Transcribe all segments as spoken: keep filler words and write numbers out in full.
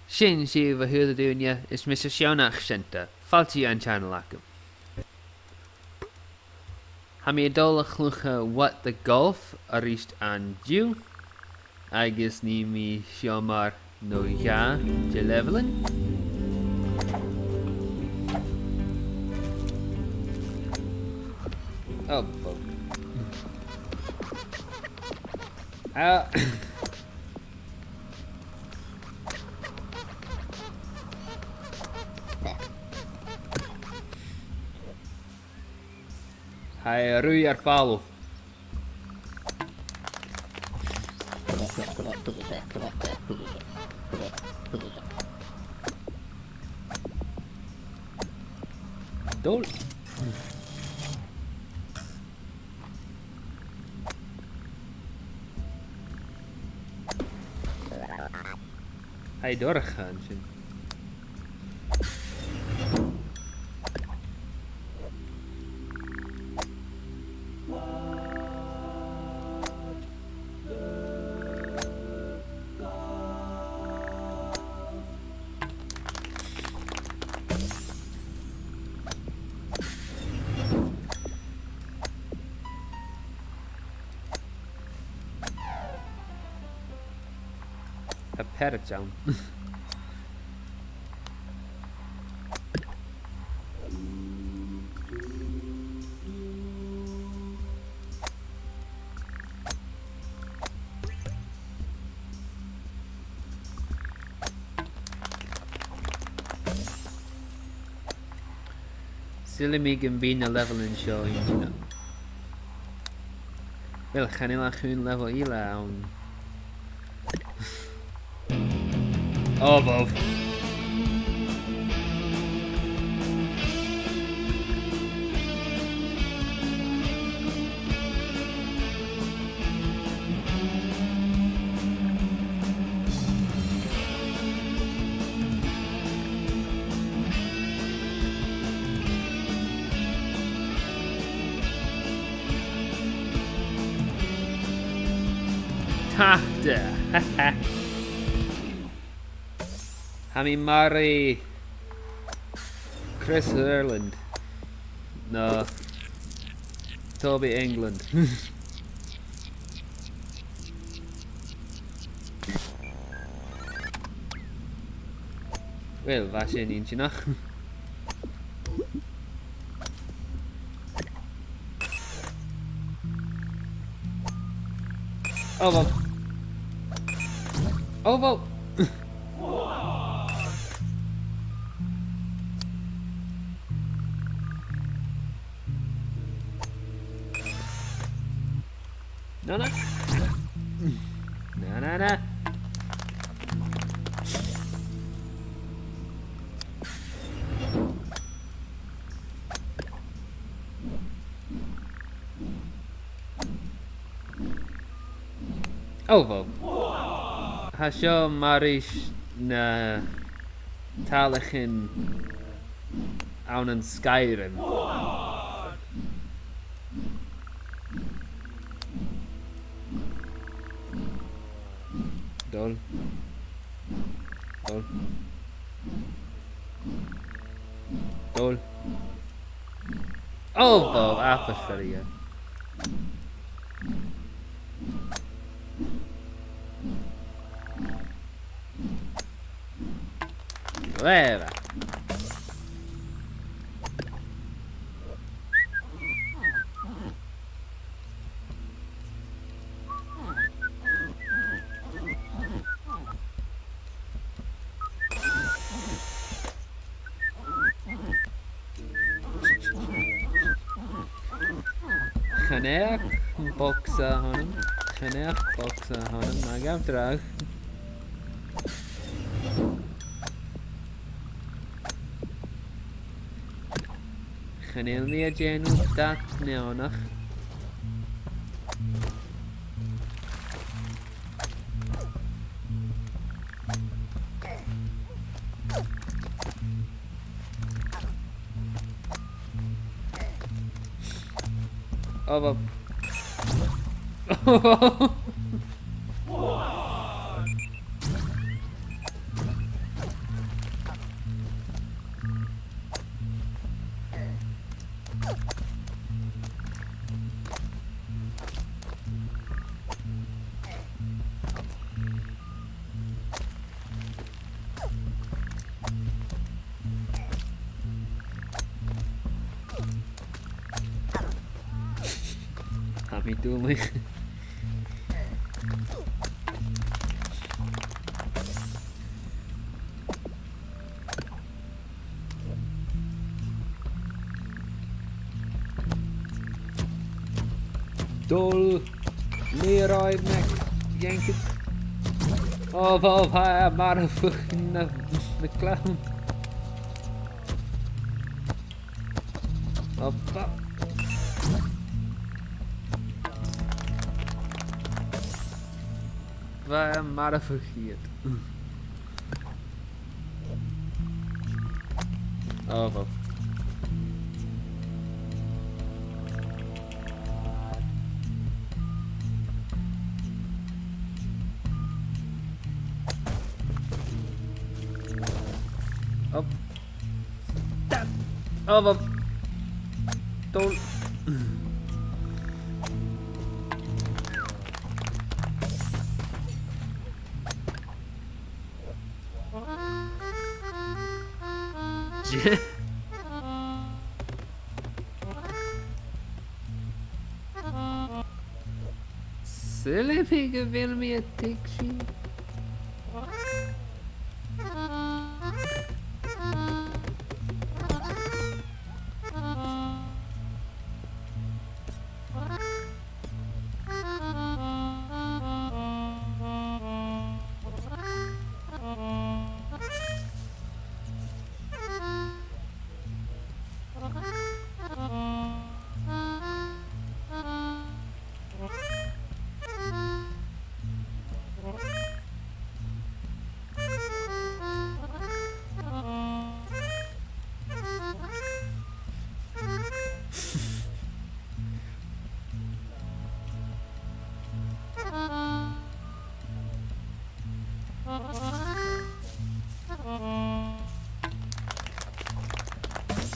Sin sibh, a h-uile duine, is mise Seònach Seanta. Fàilte dhan channel agam. Tha mi a' dol a chluich What the Golf a-rithist an-diugh, agus nì mi seòmar no dhà de levelan. Oh, fuck. Ah. Tha e a' ruith air falbh. Dol. Tha e dorcha an sin. Tha parrot ann. Saoilidh mi gum bi na levelan seo inntinneach. Uill, chan eil ach aon level eile ann. Oh, bhobh. Tachda. Tha mi mar a Chris Ireland. No. Toby England. Uill, bha sin inntinneach. Oh, wow. Oh, wow. No, no. No, no, no. Oh, wow. Tha seo mar ris na tallachan ann an Skyrim. Dol. Dol. Dol. Oh, wow, atmosphere. Glè mhath. Chan fhaic bogsa a th' annam. Chan fhaic bogsa a th' annam, na gabh dragh. Chan eil mi a' dèanamh dad neònach. Oh, well. Oh, well. Mi dùil. Dol, Leroy McJenkins. Ò, bha, bha, mar a fucking na, na clown. Hoppa. Bha e mar a fucking iad. Ò, bha. Op. Ò, bha. Dol. Saoilidh mi gu bheil mi a' tuigsinn.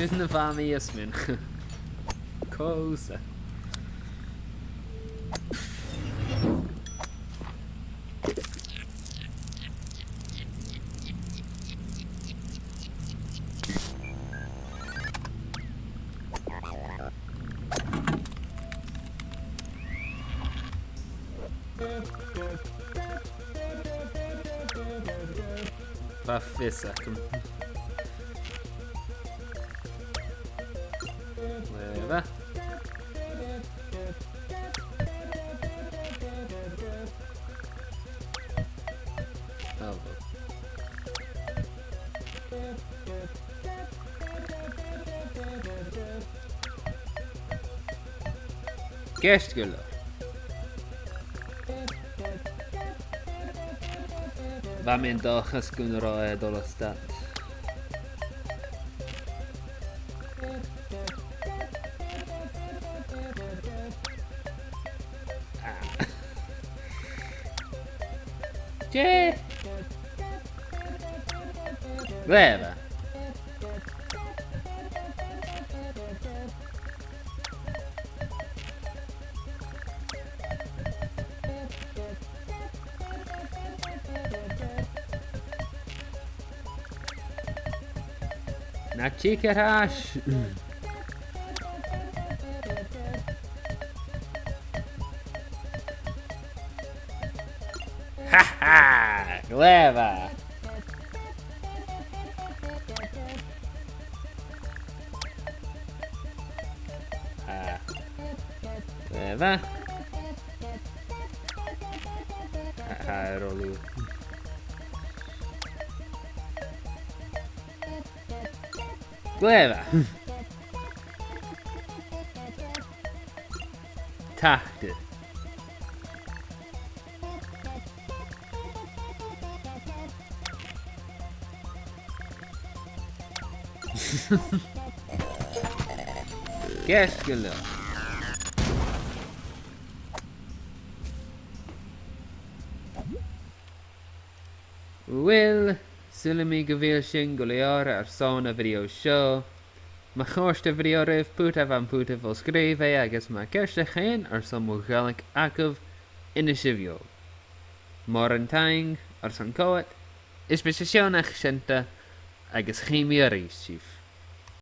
Sin na bha mi a' smaoineachadh. Cò thusa? Bha fios agam. Glè mhath. Oh, well. Ceart gu leòr. Bha mi an dòchas gun robh e a' dol a stad. Ah. Dè? Glè mhath. Na tig air ais. Ha ha! Glè mhath! Ah. Glè mhath. Ah, ah, roiliù. Glè mhath. Tachte. Ceart gu leòr. Uill, saoilidh mi gu bheil sin gu leòr airson a' video seo. Ma chòrd a' video ribh, putaibh am puta fo-sgrìobhaidh agus ma chòrd e dhuibh airson mo Ghàidhlig agaibh, innsibh dhomh. Mòran taing airson coimhead, is mise Seònach Seunta agus chì mi a-rithist sibh.